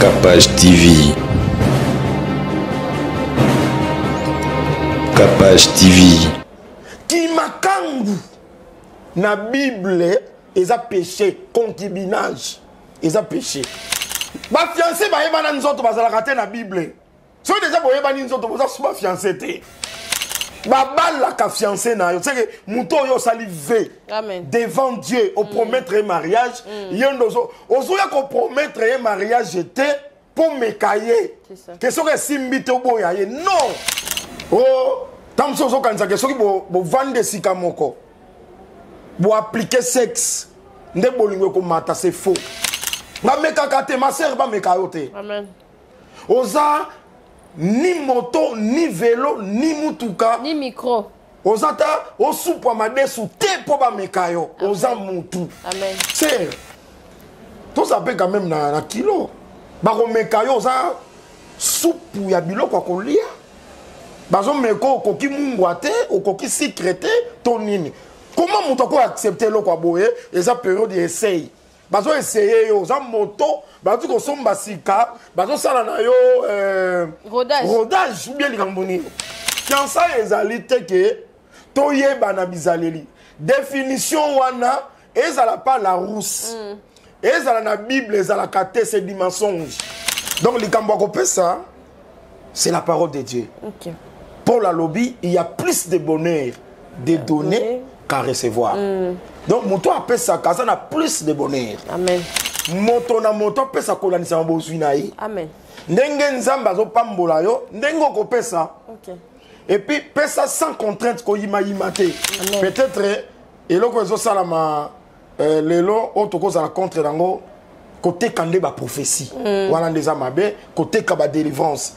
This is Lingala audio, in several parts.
Capage TV. Capage TV. Kimakangu na Bible eza péché, concubinage eza péché. Ba fiancé bayebana nzoto bazalaka te na Bible. Soki deja boyebani nzoto boza su ba fiancé te. Babalaka fiancé na yo, c'est que moto oyo osali v devant Dieu opromettre ye mariage, ye nde ozoya kopromettre ye mariage te mpo meka ye ke soki esimbi te oboya ye. Non, o ntango mosusu ozokanisa ke soki bovandi esika moko boaplike sexe nde bolingo ekomata, c'est faux. Bamekaka te, ma sœur, bameka yo te. Oza ni moto, ni velo, ni mutuka, ni micro. Oza ta osupwa madesu te mpo bameka yo. Oza mutu. Sœur, toza mpe quand même na kilo. Bakomeka yo, oza supu ya biloko ya kolia. Bazomeka, okoki mungwa te, okoki sucre te, to nini? Comment moto ako accepte eloko ya boye? Eza période ya essai, bazo essaye yo. Oza moto bazoti kosomba sika, bazosala na yo rodage, rodage ou bien likambo nini. Fiançailles ezali te ke toyebana bizaleli. Définition wana ezala pa Larousse, ezala na Bible, ezalaka te, c'est du mensonge. Donc likambo ya kopesa, c'est la parole de Dieu. Paul alobi, il y a plus de bonheur de donner qu'à recevoir. Donc moto apesaka aza na plus de bonheur. Amen. Moto na moto apesa kolandisama bozwi na ye. Amen. Ndenge Nzambe azopambola yo, ndenge okopesa. Et puis pesa sans contrainte, koyimayima te. Peut-être eloko ezosalama lelo oyo tokozala contre yango, koteka nde baprophétie wana nde eza mabe, koteka badélivrance.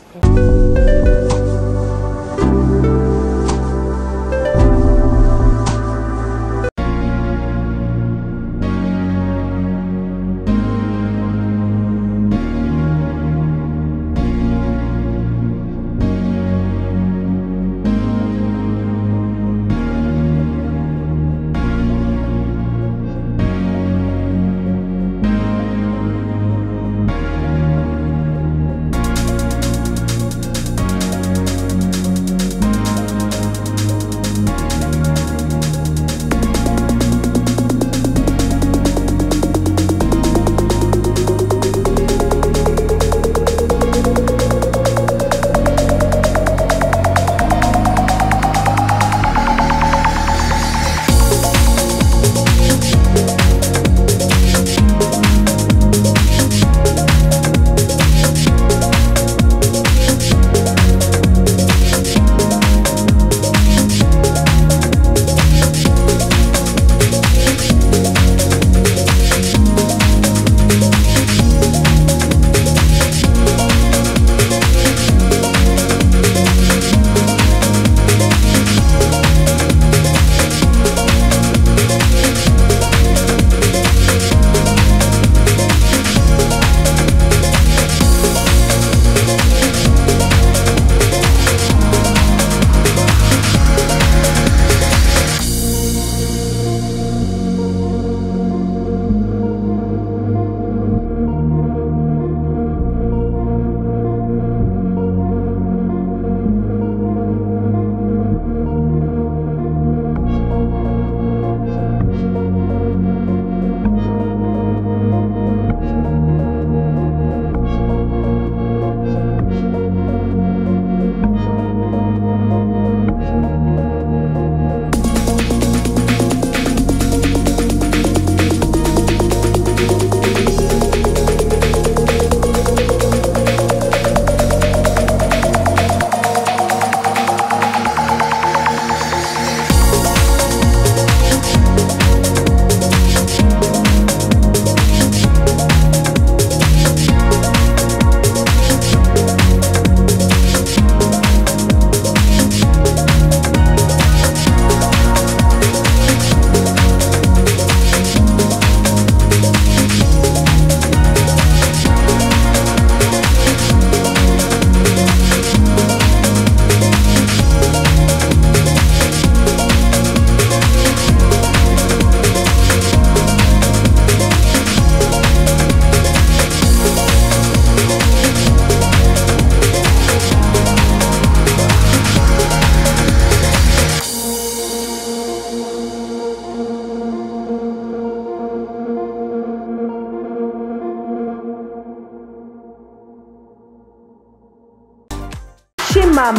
Mam.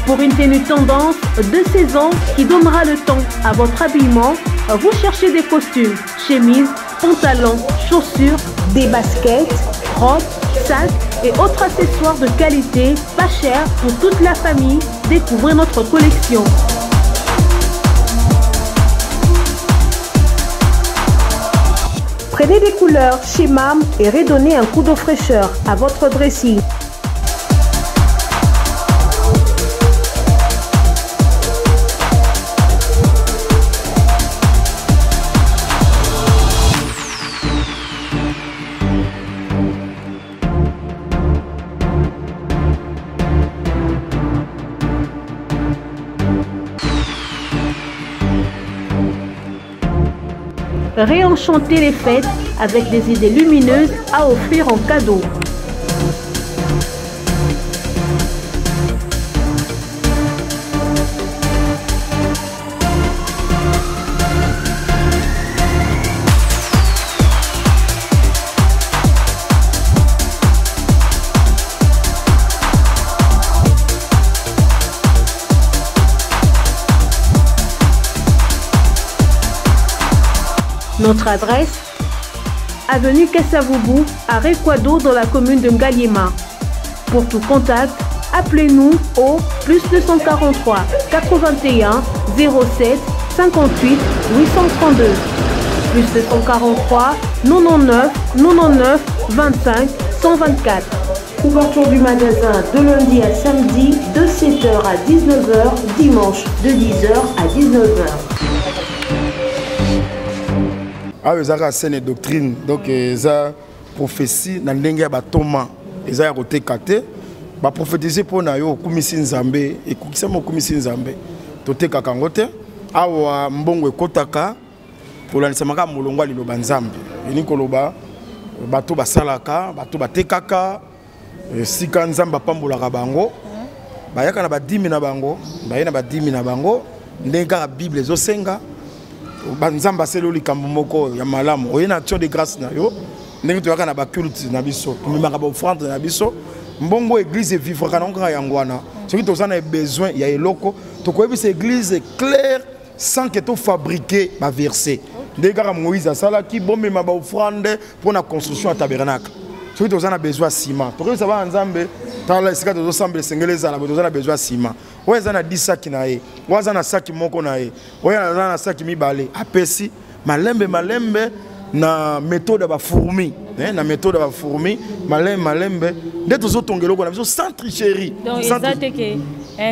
Pour une tenue tendance de saison qui donnera le temps à votre habillement, vous cherchez des costumes, chemises, pantalons, chaussures, des baskets, robes, sacs et autres accessoires de qualité, pas cher pour toute la famille. Découvrez notre collection. Prenez des couleurs chez MAM et redonnez un coup de fraîcheur à votre dressing. Réenchanter les fêtes avec des idées lumineuses à offrir en cadeau. Notre adresse Avenue Kasavubu, à Rekwado, dans la commune de Ngaliema. Pour tout contact, appelez-nous au plus 243 81 07 58 832. Plus 243 99 99 25 124. Ouverture du magasin de lundi à samedi de 7h à 19h, dimanche de 10h à 19h. Awa ezalaka scène doctrine, donc eza prophétie na ndenge ya batoma, eza ya koteka te. Baprophétise mpo na yo, okumisi Nzambe, ekokisama, okumisi Nzambe. Totekaka yango te awa. Mbongo ekotaka kolandisama kaka molongo ya liloba Nzambe. Elingi koloba, bato basalaka, bato batekaka, esika Nzambe apambolaka bango, bayaka na badîme na bango, baye na badîme na bango, ndenge kaka Bible ezosenga. Nzambe asali yo likambo moko ya malamu, oye na action de grâce na yo. Ndenge toyaka na baculte na biso, tomemaka baoffrande na biso. Mbongo église evivraka nango kaka yango wana. Soki toza na besoin ya eloko, tokoyebisa église claire, sans que tofabrique baverset. Ndenge kaka Moïse asalaki, bomema baoffrande mpo na construction ya tabernacle. Soki toza na besoin ya ciment, tokoyebisa bana Nzambe: tala esika tozosambela, esengeli ezala boye, toza na besoin ya ciment. Oyo eza na 10 saki na ye, oyo aza na saki moko na ye, oyo aza na saki mibale, apesi malembe malembe na méthode ya bafourmi, na méthode ya bafourmi, malembe malembe nde tozotonga eloko na biso sans tricherie. Donc eza te ke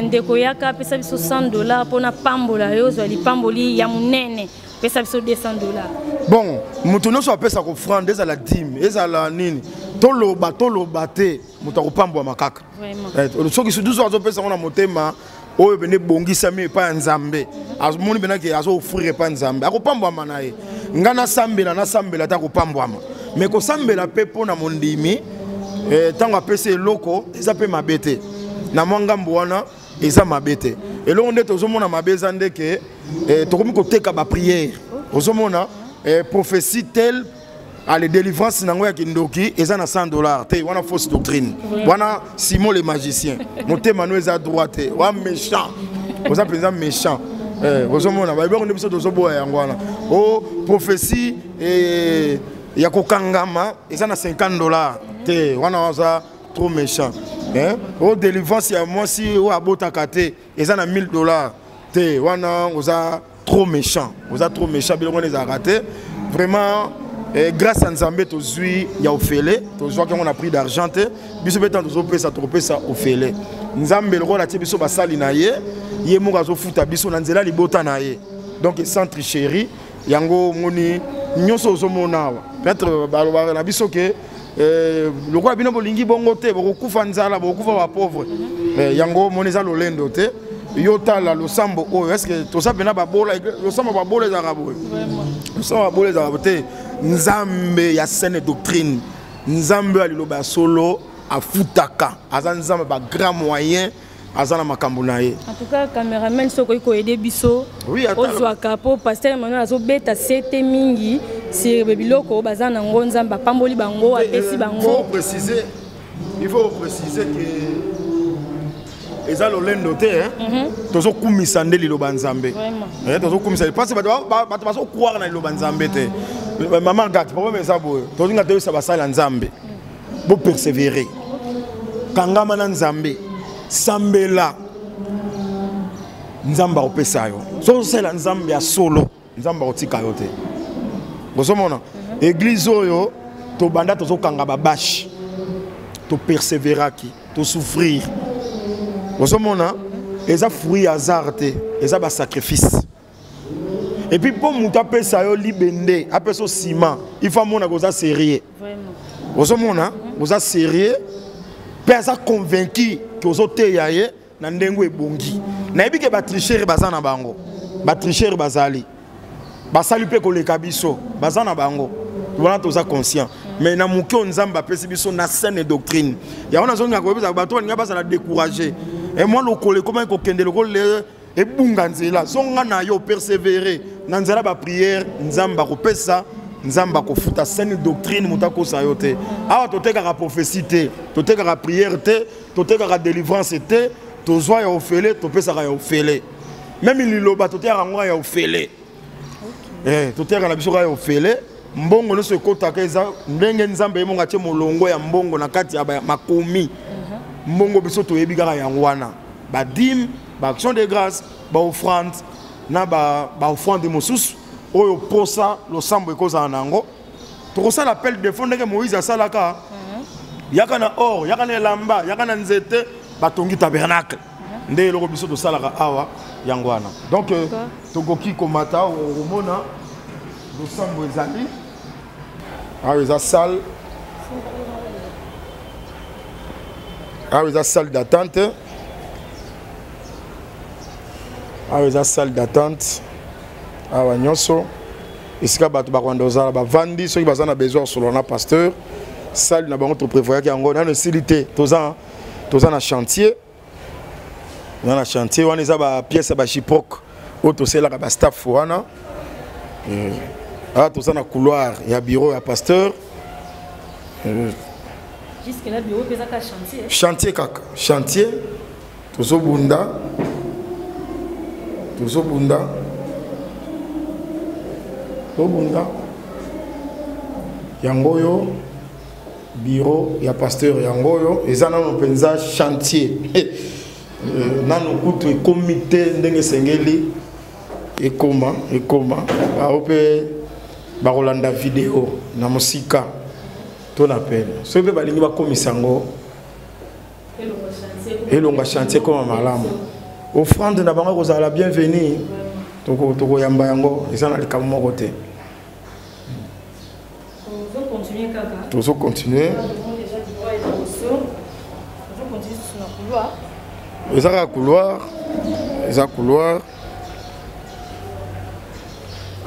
ndeko yaka, apesa biso 100 $ mpona pambola yo, ozwa lipamboli ya monene, pesa biso 200 $. Bon, moto nyonso apesaka offrande, ezala dîme, ezala nini, toloba toloba te, moto akopambwama kaka. Soki dusu azopesa yango na motema oyo pene ebongisami epai ya Nzambe, amoni mpena ke azoofrir epai ya Nzambe, akopambwama na ye. Nga nasambela, nasambela te, akopambwama. Mais kosambela mpe mpo na mondimi ntango apesi eloko, eza mpe mabe te. Na mwa ngambo wana eza mabe te. Eloko nde tozomona mabe eza nde ke tokomi koteka baprière. Ozomona prophétie telle ale, délivrance nango ya kindoki eza na 100 $ te. Wana fausse doctrine wana. Simon le magicien, motema no eza droit te, wa méchant, oza mpenza méchant. Ozomona babiloko nde biso tozoboya yango wana. O prophétie ya kokangama eza na 50 $ te, wana oza trop méchant. O délivrance ya mwasi oyo abotaka te eza na 1000 $ te, wana oza trop méchant, oza trop méchant. Biloko wana ezalaka te vraiment. Grâce à Nzambe, tozwi ya ofele, tozwaki yango na prix d'argent te. Biso mpe ntango tozopesa, tokopesa ofele. Nzambe lokola atie biso basali na ye, ye moko azofuta biso na nzela libota na ye, donc sans tricherie. Yango omoni nyonso ozomona awa, peut-être balobaka na biso ke lokola bino bolingi bongo te, bokokufa nzala, bokokufa bapauvre. Yango omoni eza lolendo te. Yo tala losambo oyo, est ce que toza mpena babola? Losambo babola ezalaka boye? Losambo babola ezalaka te. Nzambe ya saine doctrine, Nzambe ya liloba ya solo afutaka. Aza Nzambe bagrand moyen, aza na makambo na ye. En tout cas, cameraman, soki okoki koaider biso, ozwaka mpo pasteur Emmanuel azobeta sete mingi sur biloko baza nango. Nzambe apamboli bango, apesi bango. Il faut préciser que Eza lolendo te, hein? Tozokumisa nde liloba Nzambe. Eh, tozokumisa parce que bato bazocroire na liloba Nzambe te. Mama Gate, problème eza boye, tolinga toyebisa basali ya Nzambe, bopersévérer, kangama na Nzambe, sambela, Nzambe akopesa yo. Soki osalela Nzambe ya solo, Nzambe akotika yo te. Ozomona église oyo tobanda, tozokanga babâches, topersévéraki, tosouffrir. Ozomona, eza fruit hasard te, eza basacrifice. Et puis mpo moto apesa yo libende, apesa yo ciment, il faut amonaka oza sérieux. Ozomona, oza sérieux mpe aza convaincu ke ozoteya ye na ndenge ebongi. Nayebi ke batricheurs baza na bango, batricheurs bazali, basali mpe koleka biso, baza na bango wana, toza conscient. Mais na moke oyo Nzambe apesi biso na saine doctrine, yango nazongaka koyebisa bato balinga bazala découragé. E mwa lokolo ekomaki kokende lokolo ebunga nzela, zonga na yo, persévérer na nzela baprière, Nzambe akopesa, Nzambe akofuta. Saine doctrine, moto akosa yo te. Awa totekaka prophétie te, totekaka prière te, totekaka délivrance te. Tozwa ya ofele, topesaka ya ofele. Même liloba totekaka yango ya ofele. Eh, totekaka na biso kaka ya ofele. Mbongo nyonso ekotaka eza ndenge Nzambe ye mongo atie molongo ya mbongo na kati ya makomi. Mbongo biso toyebi kaka yango wana: badîmes, baaction de grâce, baoffrande na baoffrande mosusu oyo posa losambo ekozala na yango. Tokosala appel de fonds ndenge Moïse asalaka: yaka na or, yaka na elamba, yaka na nzete, batongi tabernacle. Nde eloko biso tosalaka awa yango wana. Donc tokoki komata, okomona losambo ezali awa. Eza salle awa, eza salle d'attente awa, eza salle d'attente awa nyonso, esika bato bakwanda ozala bavandi soki baza na besoin kosolola na pasteur. Salle na bango toprévoyaki yango, nano esili te, toza na chantier, toza na chantier wana. Eza bapièce ya bagyproc oyo tosalelaka bastaff wana. Awa toza na couloir ya bureau ya pasteur. Jusque là, bureau mpe ezaka chantier. Chantier kaka chantier, tozobunda, tozobunda, tozobunda. Yango oyo bureau ya pasteur, yango oyo eza nano mpenza chantier. Nano kutu ekomi te ndenge esengeli ekoma. Ekoma bao mpe bakolanda video na mosika to na pene. Soki mpe balingi bakomisa yango elonga chantier, ekoma malamu, offrande na bango ekozala bienvenu, tokoyamba yango, eza na likambo moko te. Tozocontinue kaka. Tozocontinue. Déjà bureau ya liboso, tozocontinue susu na couloir. Eza kaka couloir, eza couloir.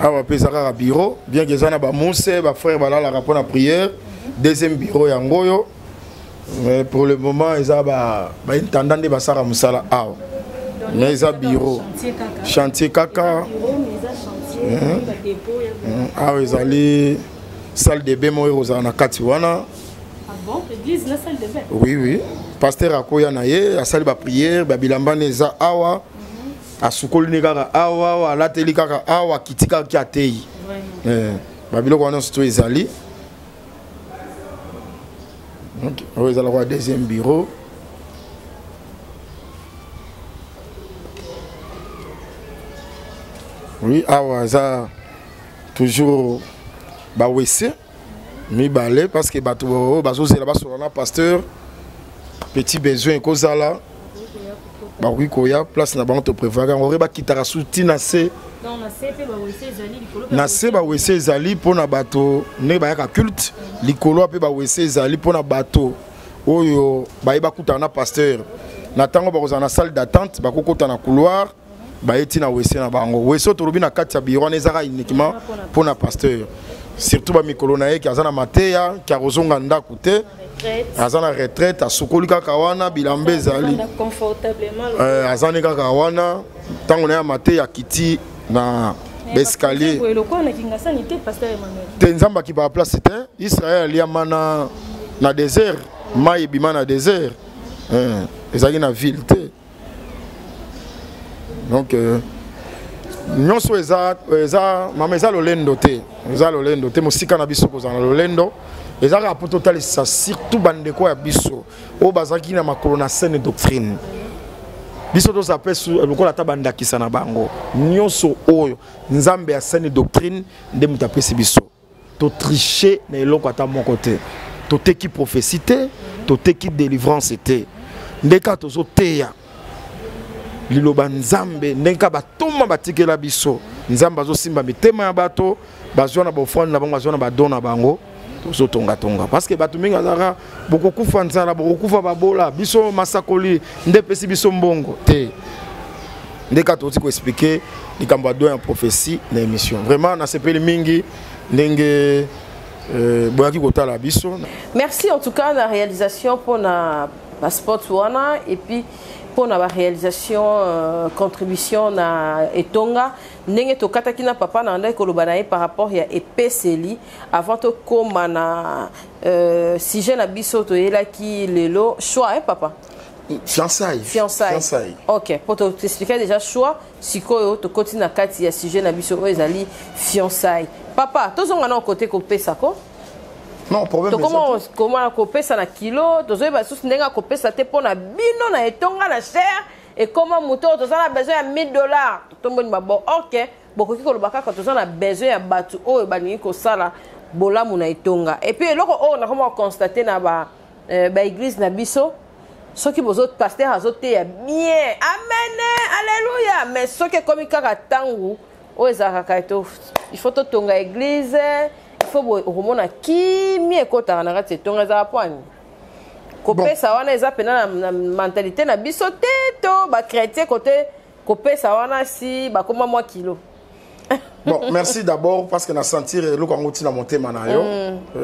Awa mpe eza kaka bureau, bien que eza na bamuse, bafrère balalaka mpona prière. Deuxième bureau yango oyo, mais pour le moment eza baintendant nde basalaka mosala awa, mais eza bureau, chantier kaka. Awa ezali salle de bain moko ekozala na kati wana. Oui, pasteur akoya na ye, asali baprière, babilamba ne eza awa, asukoli ne kaka awa, awa alateli kaka awa, akiti kaka, atei. Babiloko wana nyonso to ezali. Oyo ezalaka deuxième bureau. Oui, awa eza toujours baWC mibale, parce que bato oyo bazozela basola na pasteur, petit besoin ekozala, bakoki koya place na bango, toprévoyaka yango. Oyo bakitaka su ntina se na se, baWC ezali mpona bato ndenge bayaka culte. Likolo mpe baWC ezali mpona bato oyo baye bakutana na pasteur na ntango bakozala na salle d'attente, bakokota na couloir, baye ntina WC na bango. WC oyo tolobi na kati ya bureau wana ezaka uniquement mpona pasteur, surtout bamikolo na ye ki aza na mateya, ki akozonga ndako te, aza na retraite, asukoli kaka wana, bilamba ezali, aza ne kaka wana. Ntango na ye ya mateya, akiti na baescalier te. Nzambe akipaka place te. Israel aliama na désert, mai ebima na désert, ezalaki na ville te. Donc nyonso eza eza mama, eza lolendo te, eza lolendo te. Mosika na biso kozala na lolendo, eza kaka mpo totalisa surtout bandeko ya biso oyo bazalaki na makolo na saine doctrine. Biso tozala mpe lokola ata bandakisa na bango. Nyonso oyo Nzambe ya saine doctrine nde moto apesi biso. Totriche na eloko ata moko te, toteki prophétie te, toteki délivrance te. Nde kaka tozoteya liloba Nzambe, ndenge kaka batoma batikela biso. Nzambe azosimba mitema ya bato, bazwa na baofrande na bango, bazwa na badon na bango, tozotongatonga. Parce que bato mingi azalaka bokokufa nzala, bokokufa babola, biso masakoli nde epesi biso mbongo te. Nde kaka toti koexpliquer likambo ya don ya prophétie na émission. Vraiment nasepeli mingi ndenge boyaki kotala biso. Merci en tout cas na réalisation mpona baspot wana et puis mpona baréalisation, contribution na etonga. Ndenge tokataki na papa na ndaki koloba na ye par rapport ya epeseli, avant tokóma na sujet na biso toyelaki lelo, choix, hein, papa? Fiançailles. Fiançailles. Fiançailles. Ok, po toexpliquer déjà choix, sikoyo tokoti na kati ya sujet na biso oyo ezali fiançailles. Papa, tozonga na kote kopesa ko. Non, problème. Tokoma koma kopesa na kilo, tozoyeba susu ndenge akopesa te. Mpo na bino na etonga na cher ekoma moto oyo toza na besoin ya 1000 $, totomboni mabo. Ok, bokoki koloba kaka toza na besoin ya bato oyo balingi kosala bolamu na etonga. Et puis eloko oyo nakoma koconstater na ba baéglise na biso, soki bozo pasteur azoteya bien, amen, alleluya, mais soki ekomi kaka ntango oyo ezalaka kaka to il faut totonga église, il faut boye, okomona kimi ekotaka na kati etonga. Ezala pwani kopesa wana eza mpena na mentalité na biso te. To bachrétien kote kopesa wana si bakoma mwa kilo. Bon, merci d'abord parce que na sentir eloko yango ntina motema na yo.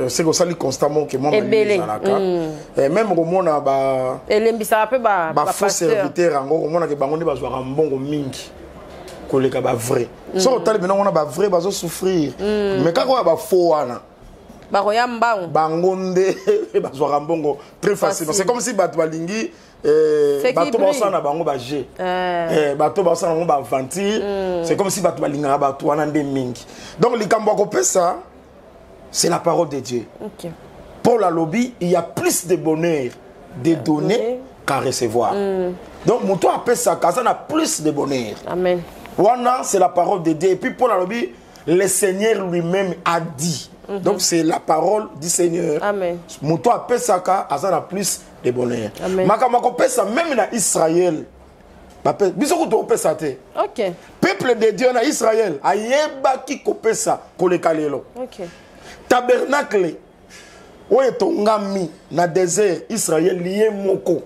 C'est que osali constamment ke mwa Ebele. ezalaka. Même komona ba Elembisaka mpe ba bafaux bapasteur. serviteur yango, komonake bango nde bazwaka mbongo mingi koleka bavrai. Soki otali mpena wana, bavrai bazosouffrir, mais kaka oyo bafaux wana Bakoya mbangu. Bango nde bazwaka mbongo très facile. Facile. C'est comme si bato balingi C'est qui bato brille. baosala na bango baje, bato baosala na bango baaventure. C'est comme si bato balingaka bato wana nde mingi. Donc likambo ya kopesa, c'est la parole de Dieu. Paul alobi: il y a plus de bonheur de donner Donner. qu'à recevoir. Donc moto apesaka aza na plus de bonheur. Amen. Wana c'est la parole de Dieu. Et puis Paul alobi: le Seigneur lui-même a dit. Donc c'est la parole du Seigneur. Amen. Moto apesaka aza na plus de bonheur. Amen. Makambo akopesa, même na Israël, biso kutu kopesa te. Peuple de Dieu na Israël ayebaki kopesa koleka lelo. Tabernacle oyo etongami na désert, Israël ye moko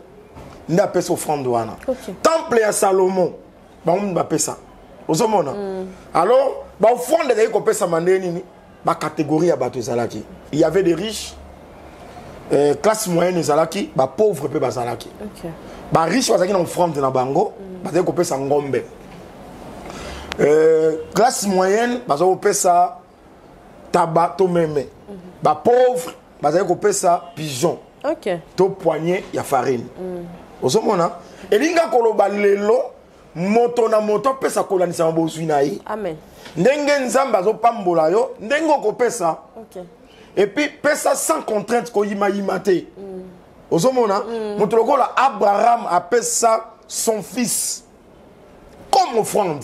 nde apesa offrande wana. Temple ya Salomon, bango nde bapesa. Ozomona, alors baoffrande ezalaki kopesama nde nini? Bacatégorie ya bato ezalaki: il y avait des riches, classe moyenne ezalaki, bapauvre mpe bazalaki. Bariche bazalaki na offrande na bango, bazalaki kopesa ngombe. Classe moyenne bazalaki kopesa taba to meme. Bapauvre bazalaki kopesa pigeon to poignée ya farine. Ozomona, elinga koloba lelo moto na moto apesa kolandisama bozwi na ye. Amen. Ndenge Nzambe azopambola yo, ndenge okopesa. Et puis pesa sans contrainte, koyimayima te. Ozomona, moto lokola Abraham apesa son fils comme offrande.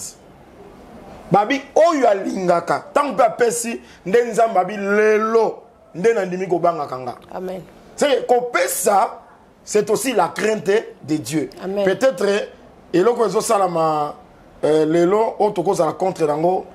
Babi oyo alingaka, ntango mpe apesi nde Nzambe abi: lelo nde nandimi kobangaka nga. Amen. C'est kopesa, c'est aussi la crainte de Dieu. Amen. Peut-être eloko ezosalama lelo oyo tokozala contre yango,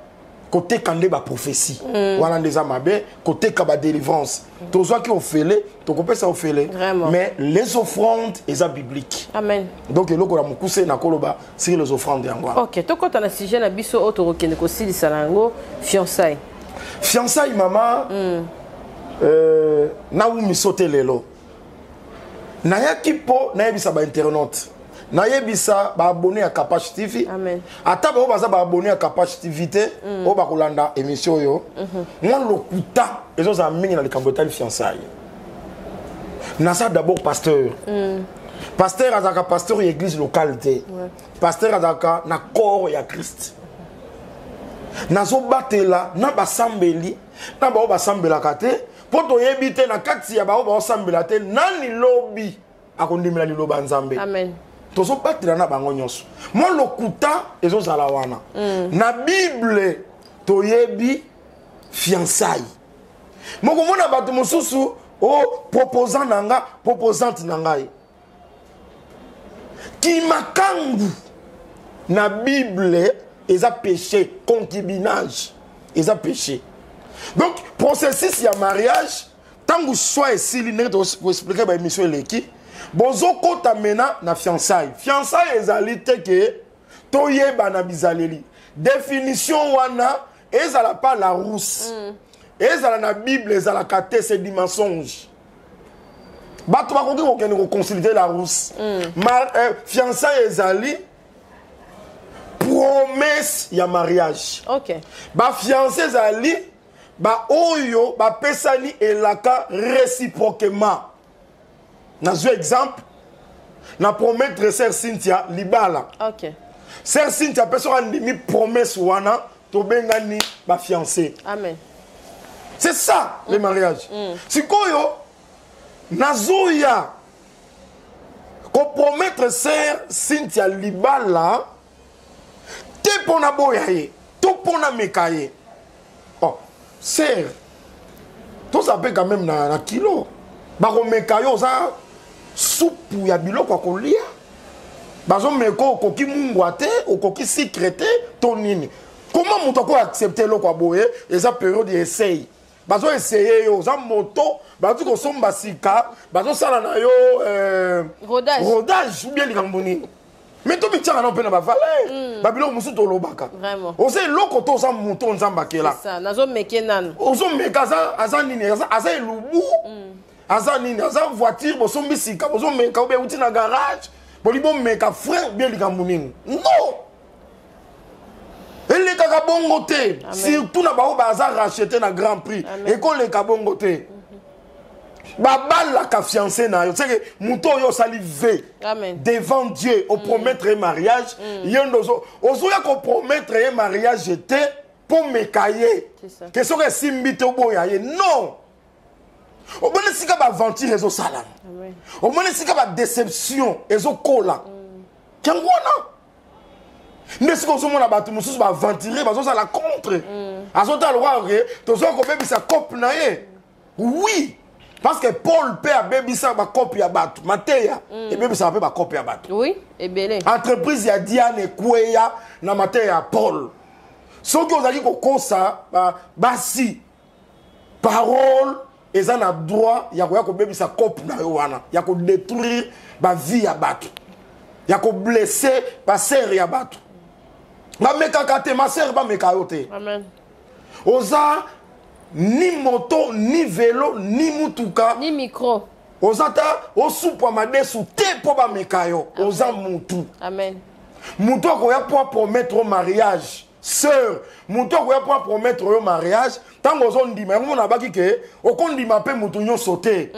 koteka nde baprophétie wana nde eza mabe, koteka badélivrance. Tozwaki ofele, tokopesa ofele. Vraiment. Mais les offrandes eza biblique. Amen. Donc eloko na mokuse nakoloba sur les offrandes, yango wana. Ok, tokɔta na sujet na biso oyo tokokende kosilisa na yango, fiançailles. Fiançailles, mama, nawumiso te. Lelo nayaki mpo nayebisa bainternaute, nayebisa baabonné ya Capache TV. Amen. Ata bango baza baabonné ya Capache TV te, oyo bakolanda émission oyo, mwa lokuta ezozala mingi na likambo etali fiançailles. Naza d'abord pasteur. Pasteur azalaka pasteur ya église locale te. Pasteur azalaka na corps ya Christ. Nazobatela na basambeli na baoyo basambelaka te, mpo toyebi te na kati ya baoyo baosambela te nani lobi akondimela liloba Nzambe. Amen. Tozobatela na bango nyonso. Mwa lokuta ezozala wana. Na Bible toyebi fiançailles. Mokomona bato mosusu o proposant na nga, proposante na ngai. Kimakangu na Bible eza péché, concubinage eza péché. Donc processus ya mariage tangu soit esili ndenge to expliquer ba émission eleki, bozokota mena na fiançailles. Fiançailles ezali te ke toyeba na bizaleli. Définition wana ezala pas la rousse. Ezala na Bible ezala kate, c'est du mensonge. Bato bakoki kokende ko consulter la rousse. Ma fiançailles ezali promesse ya mariage. Ba fiancé ezali ba oyo ba pesani elaka réciproquement. Nazwi exemple, na promettre sœur Cynthia libala. Sœur Cynthia pe soka ndimi promesse wana tobengani ba fiancé. Amen. C'est ça le mariage. Sikoyo nazoya ko promettre sœur Cynthia libala te pona boya ye, to pona meka ye. Oh, sœur, toza pe quand même na kilo. Bakomeka yo oza supu ya biloko ya kolia. Bazomeka okoki mungwa te, okoki sucre te, to nini. Comment moto ako accepter eloko ya boye? Eza période ya essai. Bazo essayer yo, oza moto, bazo kosomba sika, bazo sala na yo Rodage. rodage ou bien likambo nini. Mais to bitiaka na mpe na ba valeur. Ba biloko mosusu tolobaka. Vraiment. Oza eloko to oza moto Nzambe akela. C'est ça, nazo meke nanu. Ozo meka aza nini? Aza elubu. Aza nini? Aza voiture bosombi sika, bozo meka ou bien uti na garage. Boli bo meka frein ou bien likambo nini? Non. Elekaka bongo te. Amen. Surtout na bao baza racheter na Grand Prix. Amen. Ekoleka bongo te. Babalaka fiancé na yo. C'est que moto oyo osali V. Amen. Devant Dieu, au promettre un mariage, ye ndozo, ozoya ko promettre un mariage te pour mekaye. C'est ça. Que soki esimbi te oboya ye. Non. Omoni sika ba aventure ezosalama. Amen. Omoni sika ba déception ezokola. Yango wana. Nde sika ozomona bato mosusu ba aventurer, bazozala contre. Azotala lokola ke tozoya kobebisa cope na ye. Oui, parce que Paul pe abebisa ba cope ya bato, mateya ebebisa pe ba cope ya bato. Oui, ebele. Entreprise ya Diane ekweya na mateya ya Paul. Soki ozali kokosa ba basi parole eza na droit ya koya kobebisa cope na yo wana, ya ko détruire ba vie ya bato, ya ko blesser ba sœur ya bato. Ba mekaka te, ma sœur ba meka yo te. Amen. Oza ni moto, ni vélo, ni mutuka, ni micro. Oza ta osupwa madesu te po ba meka yo. Amen. Oza mutu. Amen. Mutu akoya po promettre au mariage. Sœur, mutu akoya po promettre au mariage, tango ozo ndima, yango mona baki ke okondima pe mutu nyonso te.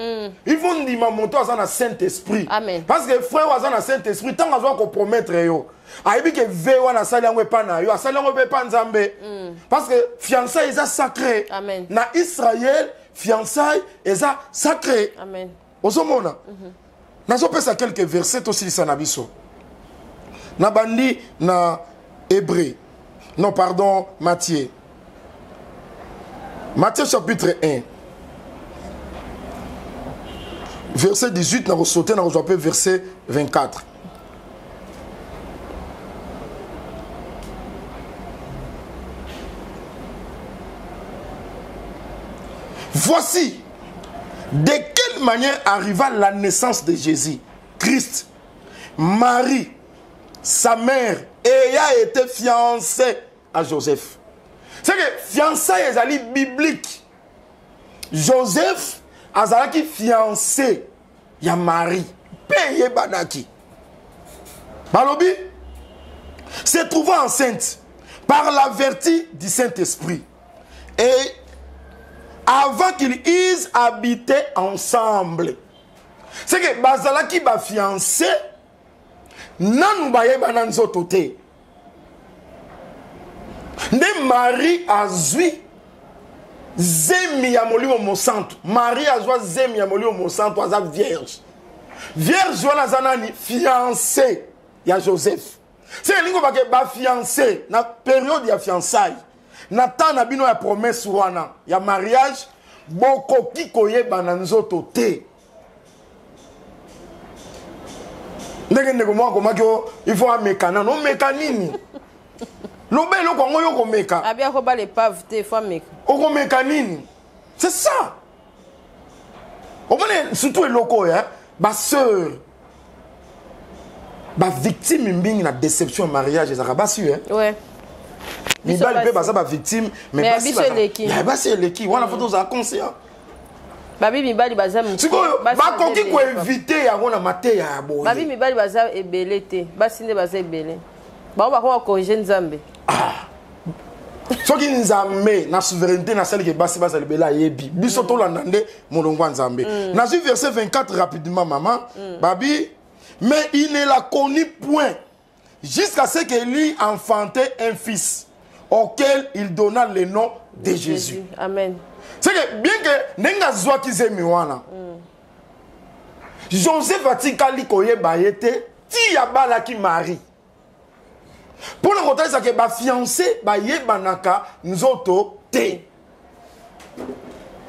Il faut ndima moto aza na Saint-Esprit. Amen. Parce que frère aza na Saint-Esprit, tango azo ko promettre yo. Ayebi ke ve wana asali yango epa na yo, asali yango pe epa Nzambe. Parce que fiançailles eza sacré. Amen. Na Israël, fiançailles eza sacré. Amen. Ozomona? Nazopesa quelques versets tosilisa na biso. Na bandi na Hébreu. Non, pardon, Matthieu. Matthieu chapitre 1. Verset 18, na resauté, na reçoit verset 24. Voici de quelle manière arriva la naissance de Jésus, Christ. Marie, sa mère, ayant été fiancée à Joseph. C'est que fiançailles ezali biblique. Joseph azalaki fiancé ya Marie. Pe yebanaki. Balobi se trouvant enceinte par la vertu du Saint-Esprit. Et avant qu'ils eussent habité ensemble. C'est que bazalaki ba fiancé nanu bayebana nzoto te. Nde Marie azwi zemi ya molimo mosantu. Marie azwa zemi ya molimo mosantu, aza vierge. Vierge wana aza nani? Fiancé ya Joseph. Se elingi kobake ba fiancé na période ya fiançailles, na temps na bino ya promesse wana ya mariage, bokoki koyebana nzoto te. Ndenge ndeko moko akomaki o, il faut ameka nano. Omeka nini? Loba eloko yango yo okomeka. Abi akobala epave te, il faut ameka. Okomeka nini? C'est ça. Omoni surtout eloko oyo, hein, ba sœur, ba victime mingi na déception ya mariage ezalaka basi, hein? Ouais. Mibali mpe baza ba victime, mais Mais basi biso baza- eleki. Ya, basi eleki. Wana faut tozala conscient. Babi mibali baza mike, Sikoyo, basi baza bakoki ebele. koevite yango na mateya ya boye. Babi mibali baza ebele te, basi nde baza ebele. Bango bakoma corriger Nzambe. Ah. Soki Nzambe na souveraineté nasali ke basi bazala ebele, ayebi biso tolanda nde molongo ya Nzambe. Nazwi verset 24 rapidement, mama. Babi, mais il ne la connut point jusqu'à ce qu'il eût enfanté un fils auquel il donna le nom de Jésus. Jésus. Amen. C'est que bien que ndenge azwaki zemi wana, Joseph atikali koyeba ye te ti abalaki Marie. Mpona kotalisa ke ba fiancé bayebanaka nzoto te.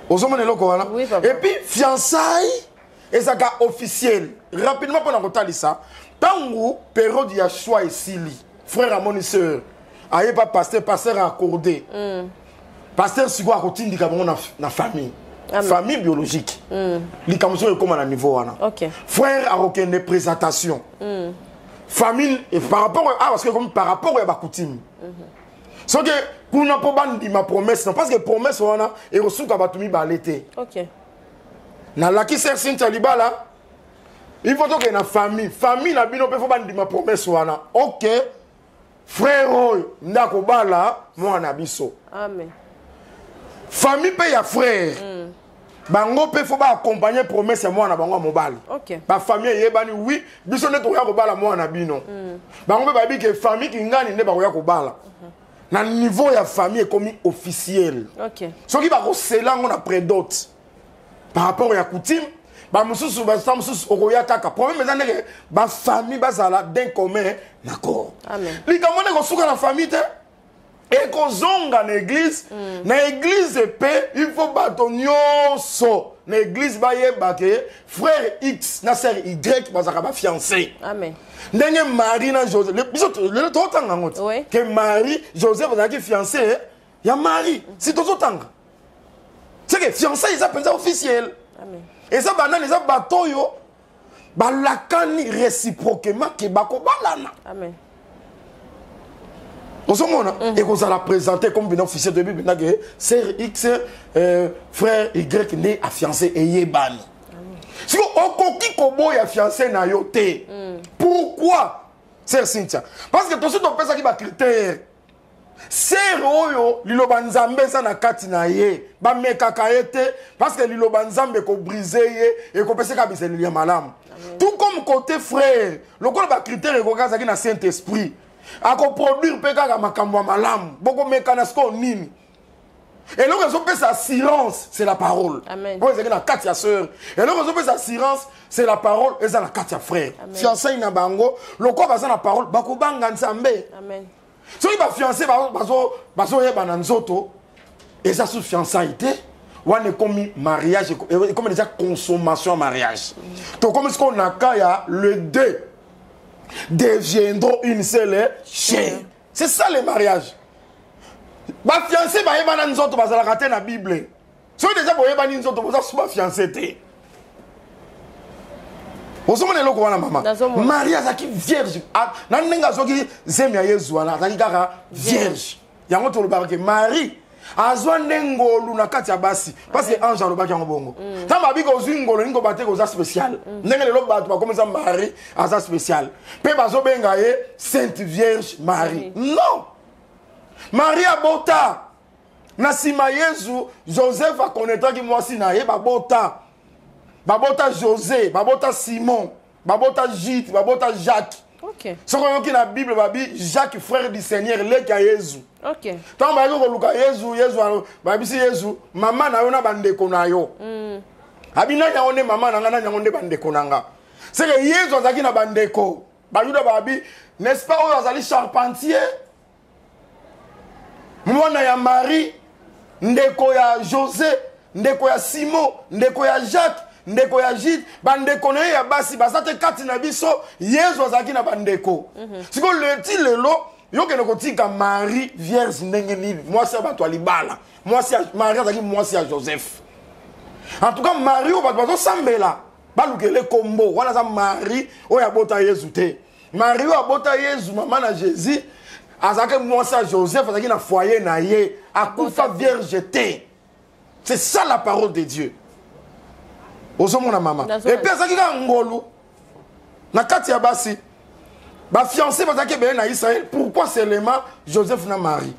Ozomona eloko wana? Oui, papa. Et puis fiançailles ezalaka officiel. Rapidement mpona kotalisa, ntango période ya choix esili, frère amoni sœur, ayeba pasteur, pasteur a accordé. Pasteur sikoyo akotindika bango na famille. Amen. Famille biologique. Likambo soki ekóma na niveau wana. Frère akokende présentation. Famille, et par rapport à, ah, parce que comme par rapport à ba coutume. Soki kuna po bandima promesse, non, parce que promesse wana ekosuka bato mibale te. Nalaki sœur Cynthia libala, il faut tokende na famille. Famille na bino mpe faut bandima promesse wana. Ok, frère oyo nde akobala mwana na biso. Amen. Famille mpe ya frère, bango mpe faut baaccompagner promesse ya mwana bango ya mobali. Ba famille eyebani, oui, biso nde tokoya kobala mwana na bino. Bango mpe bayebi ke famille kingani nde bakoya kobala. Na niveau ya famille ekomi officiel. Soki bakosela yango na prédot par rapport ya coutume, bamosusu basa mosusu okoya kaka. Problème eza ndenge bafamille bazala d'un commun accord. Amen. Likambo nde kosuka na famille te, ekozonga na église. Na église mpe il faut bato nyonso na église bayeba ke frère X na sœur Y bazalaka bafiancé. Amen. Ndenge Marie na Joseph, biso lelo tozotanga yango te. Ke Marie, Joseph azalaki fiancé ya Marie. Si tozotanga, c'est que fiancé eza mpenza officiel. Amen. Eza banani? Eza bato oyo balakani réciproquement ke bakobalana. Amen. Ozomona, ekozala présenté comme bino officiel. Toyebi mpenza ke sœur X, frère Y nde afiancé, eyebani. Siko okoki koboya fiancé na yo te. Pourquoi, sœur Cynthia? Parce que tosi topesaki bacritère. Sœur oyo liloba Nzambe eza na kati na ye, bamekaka ye te, parce que liloba Nzambe ekobrise ye, ekopesaka biseleli ya malamu. Tout comme côté frère, lokola bacritère ekoki, azalaki na Saint Esprit, akoproduire mpe kaka makambo ya malamu. Bokomekana sikoyo nini? Eloko ezopesa assurance, c'est la parole. Amen. Oyo ezalaki na kati ya sœur, eloko ezopesa assurance, c'est la parole eza na kati ya frère. Amen. Fiançaille na bango, lokola baza na parole, bakobanga Nzambe. Amen. Soki bafiancé bazoyeba na nzoto, eza su fiançaille te wana, ekomi mariage, ekomi déjà consommation ya mariage. Tokomi sikoyo na cas ya le deux deviendront une seule chair. C'est ça le mariage. Bafiancé bayebana nzoto bazalaka te na Bible. Soki déjà boyebani nzoto, boza su bafiancé te. Ozomona eloko wana, mama? Nazomona. Marie azalaki vierge. Na ndenge azwaki zemi ya Yezu wana, azalaki kaka vierge. Yango tolobaka ke Marie azwa nde ngolu na kati ya basi, parce que ange alobaki yango bongo. Ntango babiki ozwi ngolu, ningo bate koza spécial. Ndenge lelo bato bakomisa Marie aza spécial mpe bazobenga ye Sainte Vierge Marie. Non, Marie abota na nsima Yezu. Joseph akonetraki mwasi na ye, babota. Babota José, babota Simon, babota Jude, babota Jacques. Okay. Soki oyoki na Bible babi Jacques frère du Seigneur leki ya Yezu. Okay. Ntango bayaki koluka Yezu, Yezu bayebisi Yezu mama na yo na bandeko na yo. Abi nani yango nde mama na nga, nani yango nde bandeko na nga. C'est que Yezu azalaki na bandeko. Bayuda babi n'est-ce pas oyo azali charpentier? Mwana ya Marie, ndeko ya José, ndeko ya Simon, ndeko ya Jacques, ndeko ya Jude, bandeko na ye ya basi baza te kati na biso. Yezu azalaki na bandeko. Sikoyo leti lelo yokende kotika Marie vierge ndenge nini? Mwasi ya bato ya libala. Mwasi ya Marie azalaki mwasi ya Joseph. En tout cas Marie oyo bato bazosambela balukele kombo wana aza Marie oyo abota Yezu te. Marie oyo abota Yezu, mama na Jésus, azalaki mwasi ya Joseph, azalaki na foyer na ye, akufa vierge te. C'est ça la parole de Dieu. Ozomona mama. Et puis azalaki kaka ngolu na kati ya basi. Ba fiancé bazalaki ebele na Israël. Pourquoi seulement Joseph na Marie?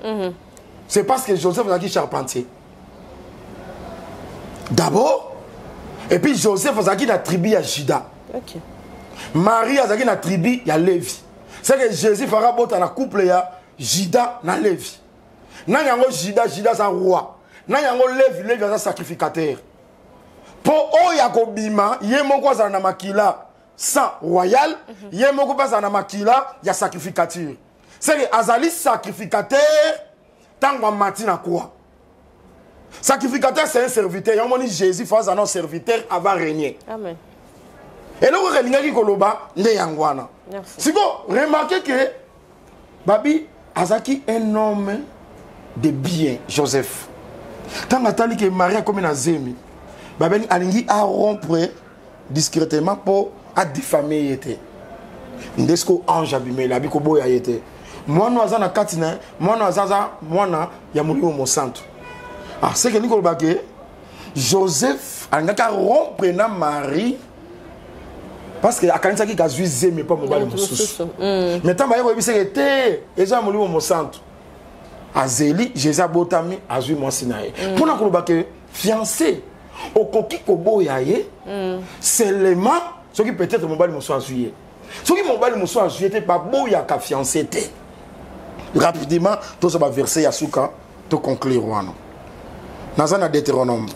C'est parce que Joseph azalaki charpentier. D'abord, et puis Joseph azalaki na tribu ya Juda. Okay. Marie azalaki na tribu ya Lévi. C'est que Jésus fara bota na couple ya Juda na Lévi. Nani yango Juda, Juda aza roi. Nani yango Lévi, Lévi aza sacrificateur. Po oyo akobima, ye moko azala na makila sang royal, ye moko pe azala na makila ya sacrificature. C'est que azali sacrificateur tango amati na croix. Sacrificateur, c'est un serviteur. Yango moni Jésus faut azala serviteur avant régner. Amen. Eloko elingaki koloba nde yango wana. Merci. Siko remarquez que Babi azaki un homme de bien, Joseph. Tango atali que Marie akomi na zemi, Babi alingi a rompre discrètement po a diffamer ye te. Nde siko ange abimeli, abi koboya ye te. Mwana aza na kati na, mwana aza aza mwana ya molimo mosantu. Ah, c'est que nikoloba ke Joseph alingaki a rompre na Marie parce que akanisaki kazwi zemi pa mobali mosusu. Mais ntango baye koyebisa ye te, eza molimo mosantu. Azeli, Jésus abotami, azwi mwasi na ye. Mpona koloba ke fiancé okoki koboya ye, seulement soki peut-être mobali mosusu azwi ye. Soki mobali mosusu azwi ye te, baboyaka fiancé te. Rapidement, tozo ba verset ya suka to conclure wana. Naza na Deutéronome.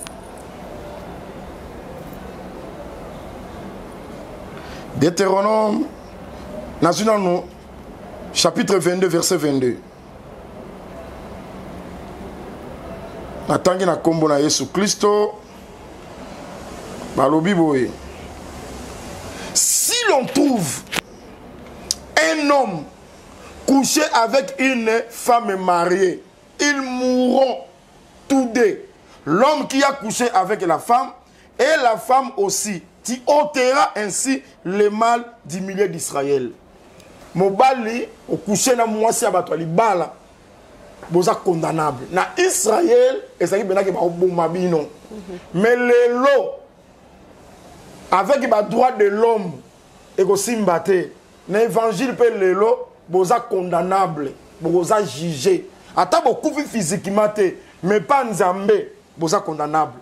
Deutéronome, nazwi nanu chapitre 22 verset 22. Natangi na kombo na Yesu Kristo, balobi boye. Si l'on trouve un homme couché avec une femme mariée, ils mourront tous deux. L'homme qui a couché avec la femme et la femme aussi. Tu ôteras ainsi le mal du milieu d'Israël. Mobali au couché na mwasi ya bato ya libala, boza condamnable. Na Israël, ezalaki benaki ba oboma bino. Mais lelo avec ba droit de l'homme ekosimba te. Na évangile pe lelo boza condamnable, boza jugé. Ata bokufi physiquement te, mais pas Nzambe, boza condamnable.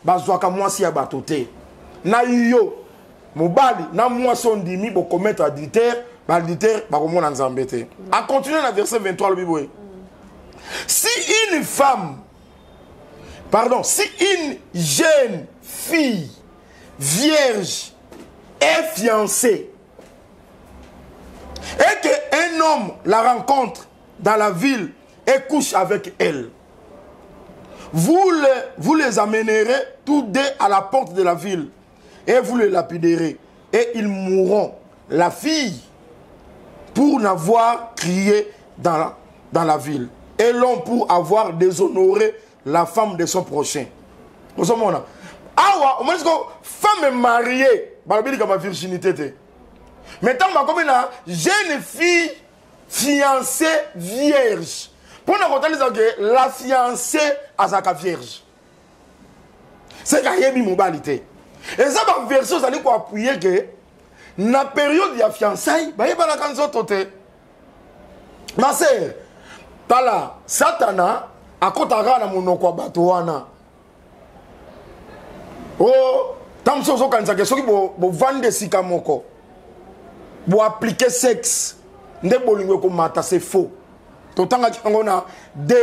Bazwaka mwasi ya bato te. Na yo mobali na mwasi ondimi bo commettre adultère, ba adultère bakomona Nzambe te. A continuer na verset 23 lobi boye. Si une femme, pardon, si une jeune fille vierge est fiancée et que un homme la rencontre dans la ville et couche avec elle, vous les amènerez tous deux à la porte de la ville et vous les lapiderez et ils mourront. La fille pour n'avoir crié dans la ville et l'homme pour avoir déshonoré la femme de son prochain. Nous sommes là. Awa, au moins, femme mariée, balobi comme virginité te. Mais tant que comme une jeune fille fiancée vierge. Pour nous raconter que la fiancée azaka vierge. C'est qu'il y a une mobalité. Et ça va version ça quoi appuyer que na période ya fiançailles, ba yeba na kanzo tote. Ma sœur, tala Satana akotaka na monoko ya bato wana. Oh, Ntango mosusu ozokanisa ke soki bovandi esika moko boaplike sexe nde bolingo ekomata, c'est faux. Totangaki yango na 2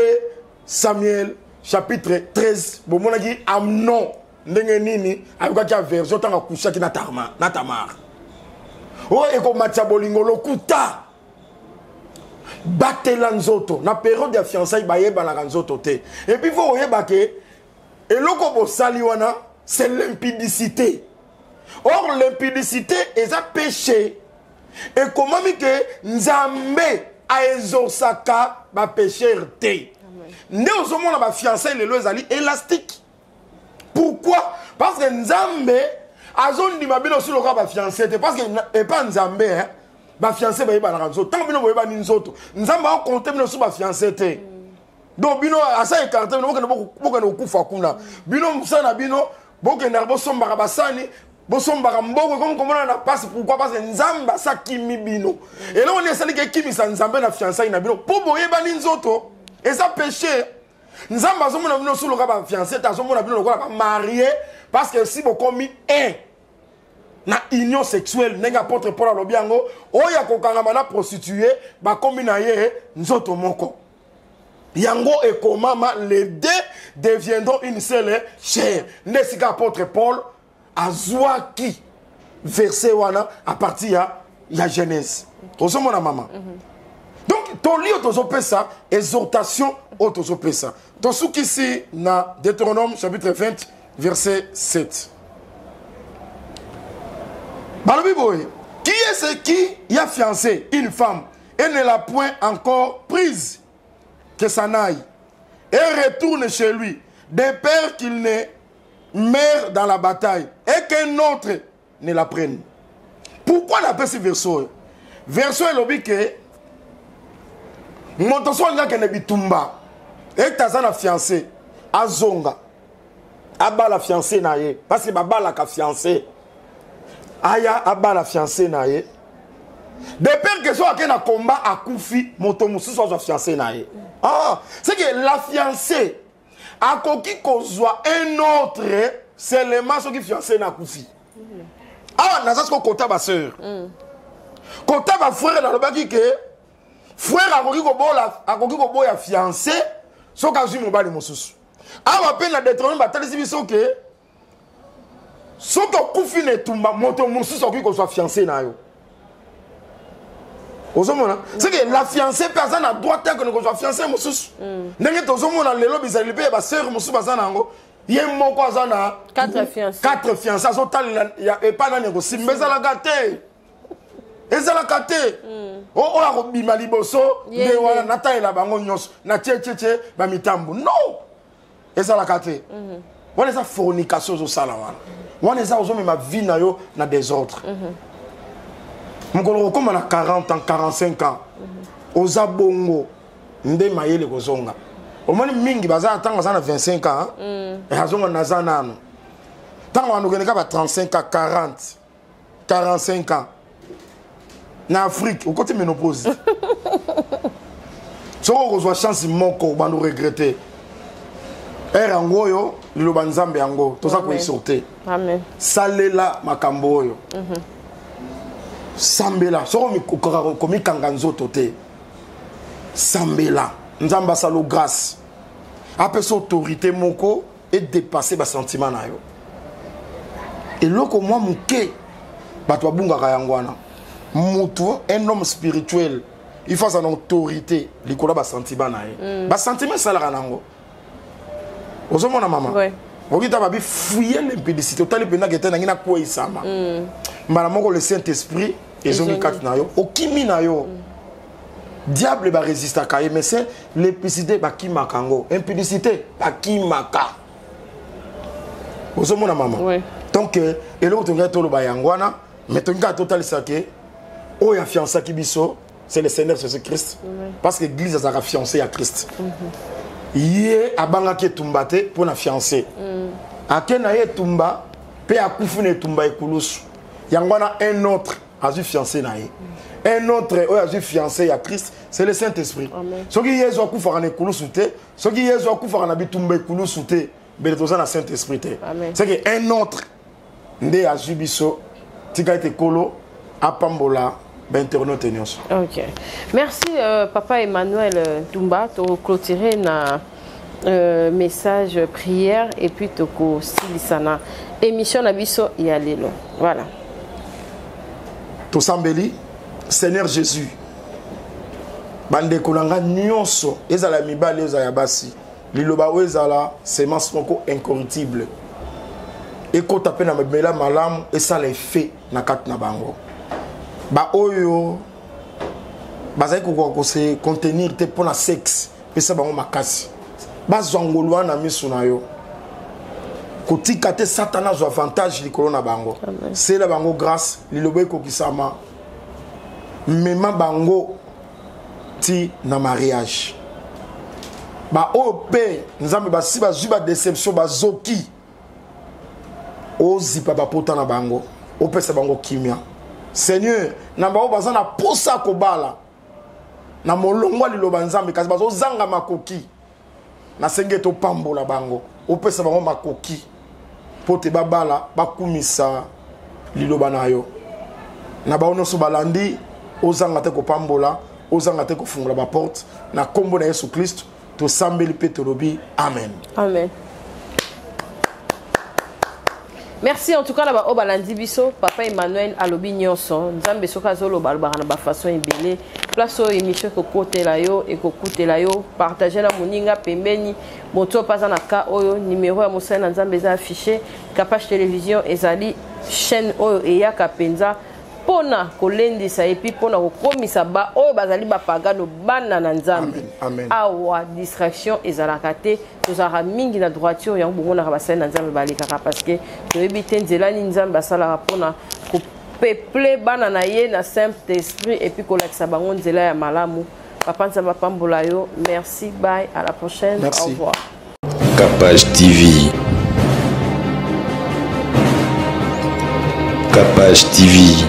Samuel chapitre 13, bomonaki Amnon ndenge nini ayokaki aversion ntango akushaki na Tamar. Oyo ekomatisa bolingo, lokuta. Batela nzoto na période ya fiançailles, bayebanaka nzoto te. Et puis faut oyeba ke eloko bosali wana, c'est l'impudicité. Or l'impudicité eza péché. Ekomami ke Nzambe aexauçaka bapécheur te. Nde ozomona bafiançailles lelo ezali élastique. Pourquoi? Parce que Nzambe azondima bino si lokola bafiancé te, parce que epa Nzambe, hein, bafiancé bayebanaka nzoto. Ntango bino boyebani nzoto, Nzambe akocompter bino so bafiancé te. Donc bino asa écarté bino, bokende, bokende kokufa kuna. Bino mosala na bino, bokendaka bosombaka basani, bosombaka mbongo, ekomi komona na pasi. Pourquoi? Parce que Nzambe asakimi bino. Eloko nini esaliki ekimisa Nzambe na fiançailles na bino? Mpo boyebani nzoto, eza péché. Nzambe azomona bino so lokola bafiancé te, azomona bino lokola bamarié, parce que si bokomi un na union sexuelle, ndenge apôtre Paul alobi yango, oyo akokangama na prostituée, bakomi na ye nzoto moko. Yango ekomama: les deux deviendront une seule chair. Nde esika apôtre Paul azwaki verset wana à partir ya Genèse. Ozomona, mama? Donc toli oyo tozopesa, exhortation oyo tozopesa, tosukisi na Deutéronome chapitre 20 verset 7. Balobi boye: qui est ce qui a fiancé une femme et ne l'a point encore prise, que s'en aille et retourne chez lui, de peur qu'il ne meure dans la bataille et qu'un autre ne la prenne. Pourquoi napesi verset oyo? Verset elobi ke moto so alingi akende bitumba, ete aza na fiancé, azonga abala fiancé na ye, parce que babalaka fiancé. Aya abala fiancé na ye, de peur que so ake na combat akufi, moto mosusu azwa fiancé na ye. Ah, c'est que la fiancé akoki kozwa un autre seulement soki fiancé na akufi. Awa naza siko kota basœur, kota bafrère. Nalobaki ke frère akoki kobola, akoki koboya fiancé soki azwi mobali mosusu. Awa mpe na Deutéronome batalisi biso ke soki okufi na etumba, moto mosusu akoki kozwa fiancé na yo. Ozomona, c'est que la fiancé mpe aza na droit te akende kozwa fiancé mosusu. Ndenge tozomona lelo bizaleli mpe ya basœur mosusu baza na yango, ye moko aza na Quatre fiancés. Quatre fiancé, azotalela epai nani ekosimba. Ezalaka te, ezalaka te. Oyo akobima liboso Ye nde wana nde. Natalela bango nyonso na tie tie tie bamitambo. Non, ezalaka te. Wana eza fornication ozosala wana. Wana eza ozomema vie na yo na désordre. Mokolo kokóma na 40 ans, 45 ans, oza bongo nde mayele kozonga. Omoni mingi baza, ntango aza na 25 ans, azonga naza nano. Ntango wana okende ka ba 35 ans, 40, 45 ans, na Afrique okoti ménopause. Soki okozwa chance moko, obanda oregretter ere yango oyo. Liloba Nzambe yango toza Amen. koexhorter. Amen. Salela makambo oyo, sambela. Soki okokaka komikanga nzoto te, sambela Nzambe asala grâce, apesa autorité moko edépasse basentiment na yo. Eloko mwa moke bato babungaka yango wana. Mutu, un homme spirituel, il faut aza na autorité likolo ya basentiment na ye. Basentiment esalaka nango. Ozomona, mama? Ouais. Oki ta babi fouiller l'impudicité, otali mpendaka ete nangi nakweyisama mbala moko, le Saint Esprit ezongi Ezongi. kati na yo, okimi na yo. Diable barésistaka ye, mais c'est l'impudicité bakimaka yango. Impudicité bakimaka. Ozomona, mama? Ouais. Donc eloko tolingai toloba yango wana, mais tolingi kaka totalisa ke oyo afiançaki biso, c'est le Seigneur Jésus Christ, parce que église azalaka fiancé ya Christ. Ye abangaki etumba te mpo na fiancé. Ake na ye etumba mpe akufi na etumba ekulusu. Yango wana un autre azwi fiancé na ye. Un autre oyo azwi fiancé ya Christ, c'est le Saint Esprit. Amen. Soki Yesu akufaka na ekulusu te, soki Yesu akufaka na bitumba ekulusu te, mbele toza na Saint Esprit te. Amen. C'est que un autre Nde azwi biso. Tika ete Nkolo apambola bainternaute nyonso. Ok. Merci papa Emmanuel Ntumba. To clôturer na message prière et puis tokosilisa na émission na biso ya lelo. Voilà. Tosambeli Seigneur Jésus. Bandeko na nga nyonso ezala ya mibali ezala ya basi, liloba oyo ezala semence moko incorruptible ekota mpe na mabela malamu, esala effet na kati na bango. Baoyo bazali kokoka kose contenir te mpo na sexe, pesa bango makasi, bazwa ngolu wana na miso na yo. Kotika te Satana azwa avantage likolo na bango. Sela bango grâce, liloba ekokisama, mema bango ti na mariage. Baoyo mpe Nzambe basi bazwi ba déception, bazoki, ozipa bapota na bango, opesa bango kimia. Seigneur, na bango baza na posa kobala na molongo ya liloba Nzambe, kasi bazozanga makoki, nasenge topambola bango, opesa bango makoki po te babala, bakumisa liloba na yo. Na bango nyonso balandi, ozanga te kopambola, ozanga te kofungola baporte. Na nkombo na Yesu Kristo tosambeli mpe tolobi amen. Amen. Merci en tout cas na ba oyo balandi biso. Papa Emmanuel alobi nyonso. Nzambe soki azoloba, alobaka na bafaçon ebele. Place oyo émission ekokotela yo, ekokutela yo, partage na moninga pembeni, moto oyo mpe aza na ka oyo. Numero ya mosali na Nzambe eza affiché. Capage Télévision ezali chaîne oyo eyaka mpenza mpona kolendisa et puis mpona kokomisa ba oyo bazali bapagano bana na Nzambe. Amen. Awa distraction ezalaka te, tozalaka mingi na droiture. Yango bomonaka basali na Nzambe balekaka, parce que toyebi te nzela nini Nzambe asalaka mpona kopeple bana na ye na Saint Esprit et puis kolakisa bango nzela ya malamu. Papa, Nzambe apambola yo. Merci, bye, à la prochaine. Merci. Au revoir. Capage TV. Capage TV.